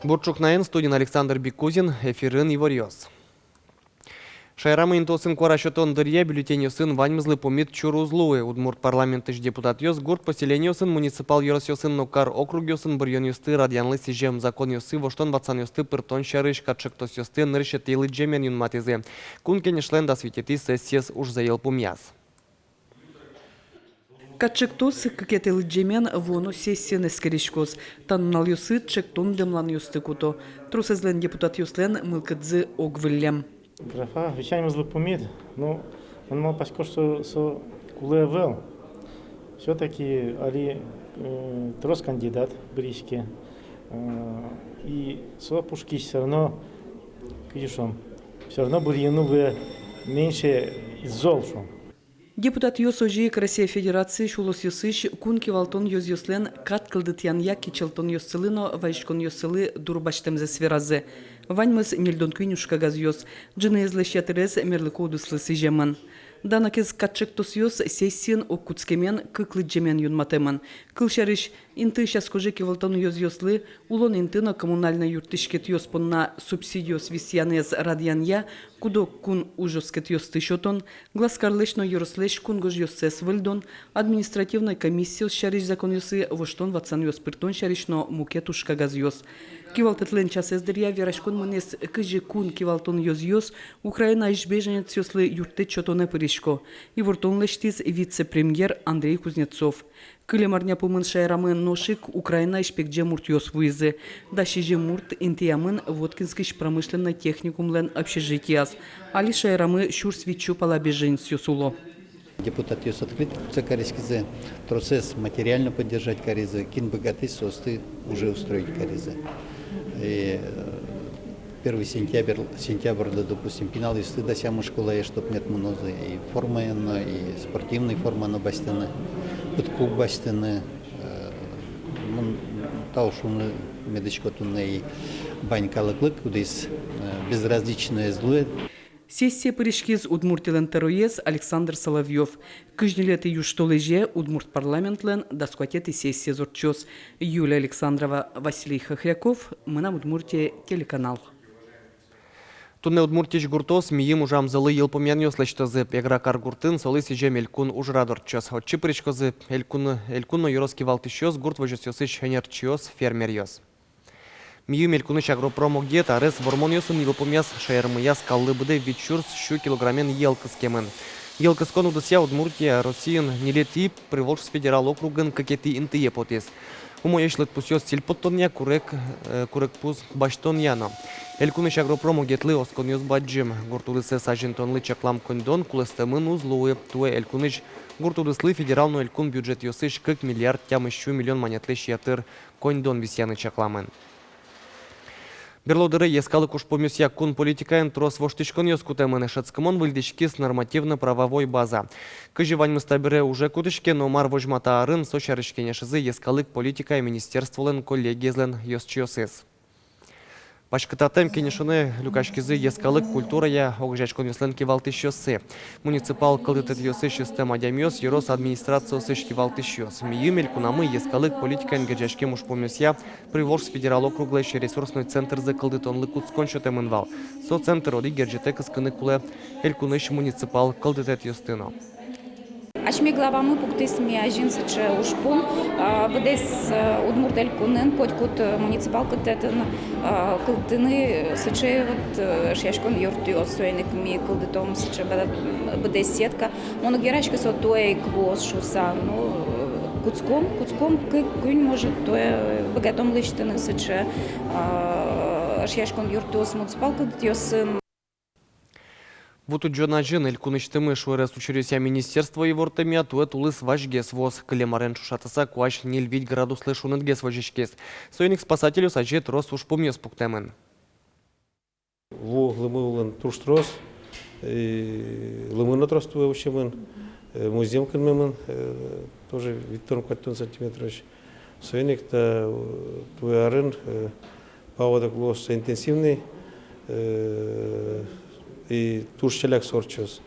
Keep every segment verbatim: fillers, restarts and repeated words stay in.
Бур ӵукнаен, студиын Александр Бикузин, эфирын иворъёс. Шаерамы интыосын куара сётон дыръя бюллетеньёсын ваньмызлы пумит чур уз луы. Удмурт парламентысь депутатъёс гурт поселениосын, муниципал ёросъёсын но кар округъёсын быръёнъёсты радъянлы сӥзем законъёсы воштон-ватсанъёсты пыртон сярысь катчектосъёсты нырысетӥ лыдӟемен юнматӥзы. Кун Кенешлэн дас витетӥ сессиез ужзэ йылпумъяз. Катчектос кыкетӥ лыдӟемен вуоно сессиын эскериськоз. Та нуналъёсы чектон дэмланъёсты куто. Тросэзлэн депутатъёслэн мылкыдзы ог выллем. Графа вичамезлы пумит, но мон малпасько, что со кулэ ӧвӧл. Всё-таки али, э, трос кандидат быръиське. Э, и со пушкысь всё равно, кызьы шуом, всё равно быръёно луэ меньше из зол, шуом. Депутатъёс озьы ик Россия Федерациысь улосъёсысь кун кивалтон ёзъёслэн кат кылдытъянъя кичӧлтонъёссылы но вазиськонъёссылы дур басьтэмзэс веразы. Ваньмыз ньыльдон куинь ужкагазъёс, ӝыныезлэсь ятырез мерлыко удыслы сӥземын. Данакез катчектосъёс сессиын ог кутскемен кык лыдӟемен юнматэмын. Кылсярысь, интыысь аскожи кивалтон ёзъёслы улон инты но коммунальной юрттӥськетъёс понна субсидиос висъянэз радъянъя куд-ог кун ужоскетъёсты сётон, Глазкарлэсь но ёрослэсь кунгожъёссэс выльдон, административной комиссиос сярысь законъёсы воштон-ватсанъёс пыртон сярысь но мукет ужкагазъёс. Кивалтэтлэн часэз дыръя вераськон мынэ, кызьы кун кивалтон ёзъёс Украинаысь беженецъёслы юрттэт сётонэ пырисько. Ивортон лэсьтӥз вице-премьер Андрей Кузнецов. Кылем арня пумын шаерамы нош ик Украинаысь пегӟем муртъёс вуизы. Дас сизьым мурт интыямын Воткинскысь промышленной техникумлэн общежитияз. Али шаерамы сюрс витьсю пала беженецъёс уло. Депутатъёс открыто кутскыса кариськизы, тросэз материально поддержать каризы, кин быгатӥз, соосты уже устроить каризы. И, э, первый сентябрь, сентябрьлы, допустим, пиналъёсты дасямы школае, чтоб мед мынозы и формаен но, и спортивной форма но басьтыны, пыдкук басьтыны, э, мон тау шуыны медӥсько туннэ и вань калыклы, кудӥз, э, безразличной ӧз луэ. Сессие пыриськиз Удмуртилэн тӧроез Александр Соловьёв. Кызь ньылетӥ южтолэзе Удмурт парламентлэн дас куатетӥ сессиез ортчоз. Юлия Александрова, Василий Хохряков, «Мынам Удмуртие» телеканал. Туннэ Удмуртиысь гуртъёс мийым ужамзылы йылпумъянъёс лэсьтозы. Эгра каргуртын солы сӥзем элькун ужрад ортчоз. Отчы пыриськозы элькун, элькун но ёрос кивалтӥсьёс, гурт возёсъёсысь ӧнерчиос, фермеръёс. Мийым элькунысь агропром огет арес вормонъёсын йылпумъяз. Шаермыя скаллы быдэ вить сюрс сю килограммен йӧл кыскемын. Йӧл кыскон удысъя Удмуртия Россиын ньылетӥ, Приволжск федерал округын кыкетӥ интые потӥз. Умоесь лыдпусъёс сӥль поттонъя, курек, э, курекпуз басьтонъя но. Элькунысь агропром огетлы осконъёс бадӟым. Гурт удысэз азинтонлы чаклам коньдон кулэстэмын уз луы. Туэ элькунысь гурт удыслы федерал но элькун бюджетъёсысь кык миллиард тямыссю миллион манетлэсь ятыр коньдон висъяны чакламын. Берло дыре йӧскалык ужпумъёсъя кун политикаын трос воштӥськонъёс кутэмын. Шӧдскымон выльдӥськиз нормативно-правовой база. Кызьы ваньмыз табере уже кутӥське но мар возьматэ арын, со сярысь кенешизы йӧскалык политикая министерстволэн коллегиезлэн ёзчиосыз. Паськытатэм кенешонэ люкаськизы йӧскалык, культурая огазеяськонъёслэн кивалтӥсьёссы, муниципал кылдытэтъёсысь ыстэм адямиос, ёрос администрациосысь кивалтӥсьёс. Мийым элькунамы йӧскалык политикаен герӟаськем ужпумъёсъя Приволжск федерал округлэсь ресурсной центрзэ кылдытонлы кутскон сётэмын вал. Со центр одӥг герӟетэ кыскыны кулэ элькунысь муниципал кылдытэтъёсты но. Асьме главамы пуктӥз ми азьын сыӵе ужпум, а, быдэс, э, Удмурт Элькунын, котькуд, э, муниципал кылдытэтын, а, кылдытыны сыӵе вот, э, эшъяськон юртъёс, соин ик ми кылдытом сыӵе быдэ-, быдэс сетка. Мон уг вераськы, со туэ ик луоз шуыса, ну, э, кутском, кутском, кык-куинь, может, туэ быгатом лэсьтыны сыӵе, а, эшъяськон юртъёс муниципал кылдытэтъёсын. Ву тудӟон азьын элькунысьтымы шуэрес учыръёсъя министерство ивортэмъя, туэ тулыс вазьгес вуоз. Кылем арен ӵошатыса, куазь ньыль-вить градуслы шунытгес возиськиз. Соин ик спасательёс азе трос ужпумъёс пуктэмын. Ву лымы улын туж трос, э, лымы но трос туэ усемын, э, музъем кынмемын, э, тоже витьтон-куатьтон сантиметрозь. Соин ик та, э, туэ арын, э, паводок луоз интенсивный, э, и туж ӵаляк со ортчоз.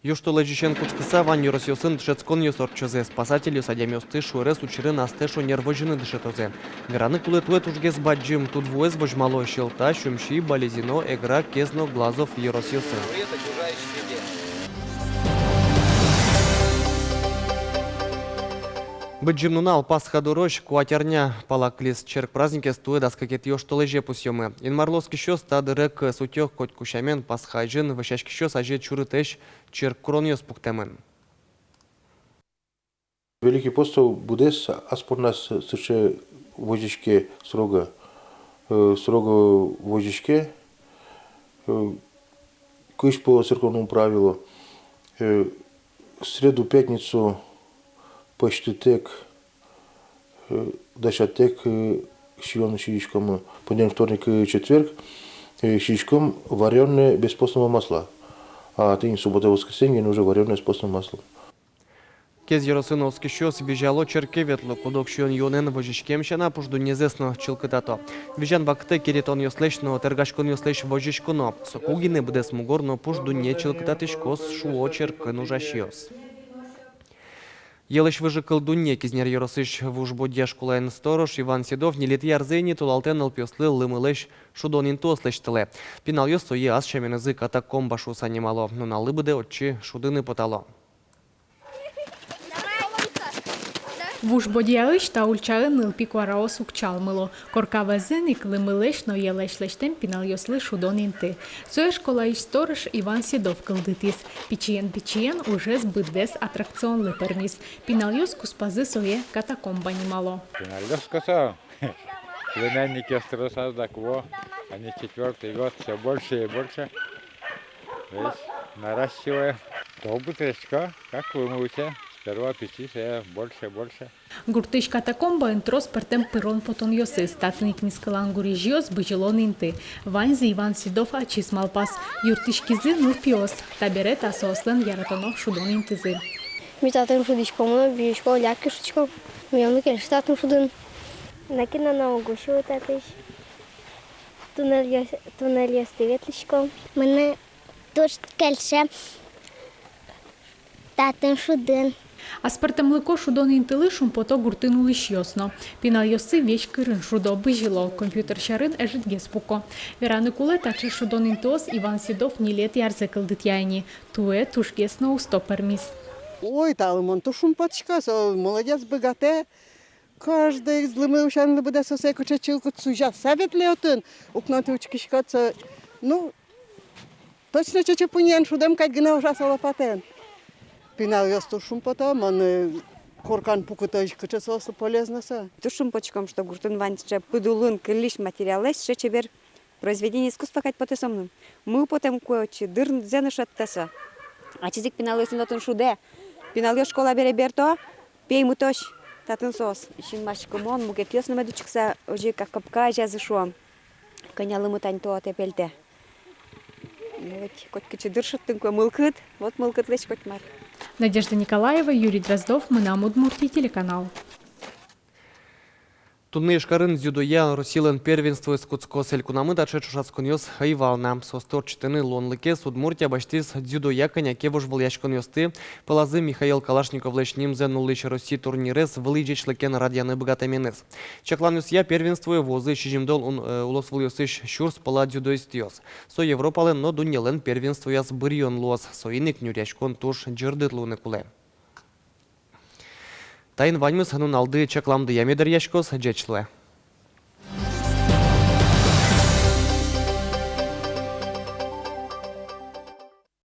Южтолэзьысен кутскыса, вань ёросъёсын дышетсконъёс ортчозы. Спасательёс адямиосты шуэрес учырын астэ шонер возьыны дышетозы. Вераны кулэ, туэ тужгес бадӟым тудвуэз возьмало, Сьӧлта, Сюмси, Балезино, Эгра, Кез но Глазов ёросъёсын. Быдӟым нунал, Пасха дурозь, куать арня пала кылиз. Черк праздникез туэ дас кыкетӥ оштолэзе пусъёмы. Инмарлы оскисьёс та дыре кӧс утё. Котьку сямен, Пасха азьын вӧсяськисьёс азе чурытэсь черк куронъёс пуктэмын. Великий постсэ быдэс ас понназ сыӵе возиське строго, э, строго возиське, э, кызьпу церковному правилу, э, среду, пятницу пӧзьтытэк, э, дасятэк, э, сиён сииськом, понедельник, вторник, э, четверг, э, сииськом варённое без постного масла. А тӥни суббота, воскресенье уже варённое с постным маслом. Кез ёросын оскисьёс визяло черке ветлыку. Куд-ог сиён-юонэн возиськем сяна, пуш дуннезэс но чылкытато. Визян вакытэ керетонъёслэсь но тэргаськонъёслэсь возиськоно. Соку гинэ быдэс мугор но пуш дунне чылкытатӥськоз, шуо черкын ужасьёс. Йӧлэсь выжыкыл дунне. Кизнер ёросысь Вуж Бодья школаын сторож Иван Седов ньылетӥ арзэ ини толалтэ нылпиослы лымылэсь шудон интыос лэсьтылэ. Пиналъёс сое ас сяменызы катакомба шуыса нимало. Нуналлы быдэ отчы шудыны потало. Вуж Бодьяысь та ульчаын нылпи куараос уг чалмыло. Корка вӧзын ик лымылэсь но йӧлэсь лэсьтэм пиналъёслы шудон инты. Сое школаысь сторож Иван Седов кылдытӥз. Пичиен-пичиен ужез быдэс аттракционлы пӧрмиз. Пиналъёс куспазы сое катакомба нимало. Пиналъёс косо. Племянникъёс тросаз дак вуо, они четвёртый год, всё больше и больше. Весь наращиваем. То бытыреско, как лымы утё, сперва пичи, всё больше, больше. Гуртысь катакомбаын трос пӧртэм пырон-потонъёсыз. Татын ик мискылан гурезьёс, бызьылон инты. Ваньзэ Иван Седов ачиз малпаз. Юрттӥськизы нылпиос. Табере та соослэн яратоно шудон интызы. Ми татын шудӥськом но бызиськом, лякиськом. Милемлы кельше татын шудын. Нокинэ но уг усьы татысь. Туннельёс-, туннельёсты ветлӥськом. Мыным туж кельше татын шудын. Аспӧртэмлыко шудон интылы шумпото гуртын улӥсьёс но. Пиналъёссы весь кырын шудо, бызьыло, компьютер сьӧрын ӧжытгес пуко. Вераны кулэ, таӵе шудон интыос Иван Седов ньылетӥ арзэ кылдытъя ини. Туэ тужгес но усто пӧрмиз. Ой, талы мон туж шумпотӥсько, со молодец, быгатэ. Каждый из лымы усянлы быдэ, сосэ кыӵе чылкыт сузяса ветлэ отын. Укнотӥ учкиськод со, ну, точно чечы пуньыен шудэм кадь гинэ ужа со лопатаен. Пиналъёс туж шумпото, мон, э, коркан пукытозь, кыӵе соослы полезно со. Туж шумпотӥськом, что гуртын вань сыӵе пыдулын кыллись материалэсь сыӵе чебер произведение искусства кадь потэ сомын. Мылкыд потэм куэ отчы, дырзэ но шедьтэ со. Ачиз ик пиналъёсын отын шудэ. Пиналъёс школа бере берто, пеймытозь татын соос. Синмаськымон, мукетъёс но мед учкыса, озьы ик капка азязы, шуом. Кӧня лымы тань тоатэ, пельтэ. Ну ведь, котькыӵе дыр шедьтыны кулэ мылкыд, вот мылкыдлэсь котьмар. Надежда Николаева, Юрий Дроздов, «Мынам Удмуртие» телеканал. Туннэ Ижкарын дзюдоя Россилэн первенствоез кутскоз. Элькунамы таӵе ӵошатсконъёс ӧй вал на. Соосты ортчытыны луонлыкез Удмуртия басьтӥз дзюдоя кӧня ке вожвылъяськонъёсты. Пӧлазы Михаил Калашниковлэсь нимзэ нуллӥсь Росси турнирез вылӥ ӟечлыкен радъяны быгатэменыз. Чакланъёсъя, первенствое вуозы сизьымдон ун-, э, улосвылъёсысь сюрс пала дзюдоистъёс. Со Европалэн но дуннелэн первенствояз быръён луоз. Соин ик нюръяськон туж ӟырдыт луыны кулэ. Таин ваньмыз. Нуналды чакламдыя мед ӧръяськоз. Ӟеч луэ.